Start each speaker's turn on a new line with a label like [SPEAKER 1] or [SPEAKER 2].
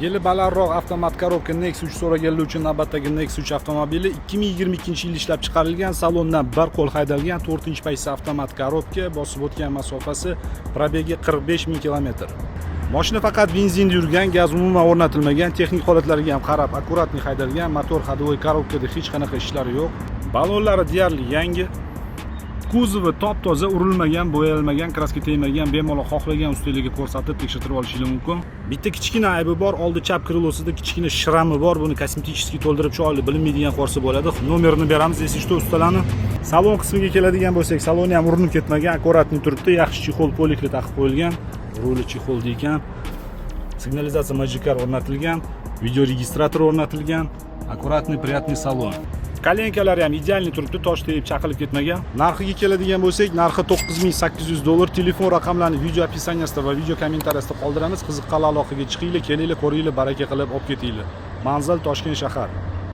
[SPEAKER 1] Yili balandroq avtomat коробка Nexia 3 so'raganlar uchun navbatdagi Nexia 3 avtomobili 2022-yil ishlab chiqarilgan, salondan bir qo'l haydalgan, 4-pozitsiya, avtomat коробка, bosib o'tgan masofasi, пробег i 45 ming kilometr. Mashina faqat benzinda yurgan, gaz umuman o'rnatilmagan, texnik holatlariga ham qarab, аккуратный haydalgan, motor, ходовой коробка da hech qanaqa ishlari yo'q. Balonlari deyarli yangi. Kuzovi top toza, urilmagan, bo'yalmagan, краска tegmagan, bemalol xohlagan ustalarga ko'rsatib tekshirtirib olishingiz mumkin. Bitta kichkina aybi bor, oldi chap крыло sida kichkina шрам i bor, buni косметический to'ldirib chiroyli bilinmaydigan qilsa bo'ladi. Nomerini beramiz, если что, ustalarni. Salon qismiga keladigan bo'lsak, saloni ham urinib ketmagan, аккуратный turibdi, yaxshi чехол полик li taqib qo'yilgan, ruli чехол da ekan. Signalizatsiya Magicar o'rnatilgan, видеорегистратор o'rnatilgan, аккуратный, приятный salon. Коленка lari ham идеальный turibdi, tosh tegib chaqilib ketmagan. Narxiga keladigan bo'lsak, narxi 9800 dollar. Telefon raqamlarini video описание sida va video kommentariyasida qoldiramiz. Qiziqqanlar aloqaga chiqinglar, kelinglar, ko'ringlar, baraka qilib olib ketinglar. Manzil: Toshkent shahar.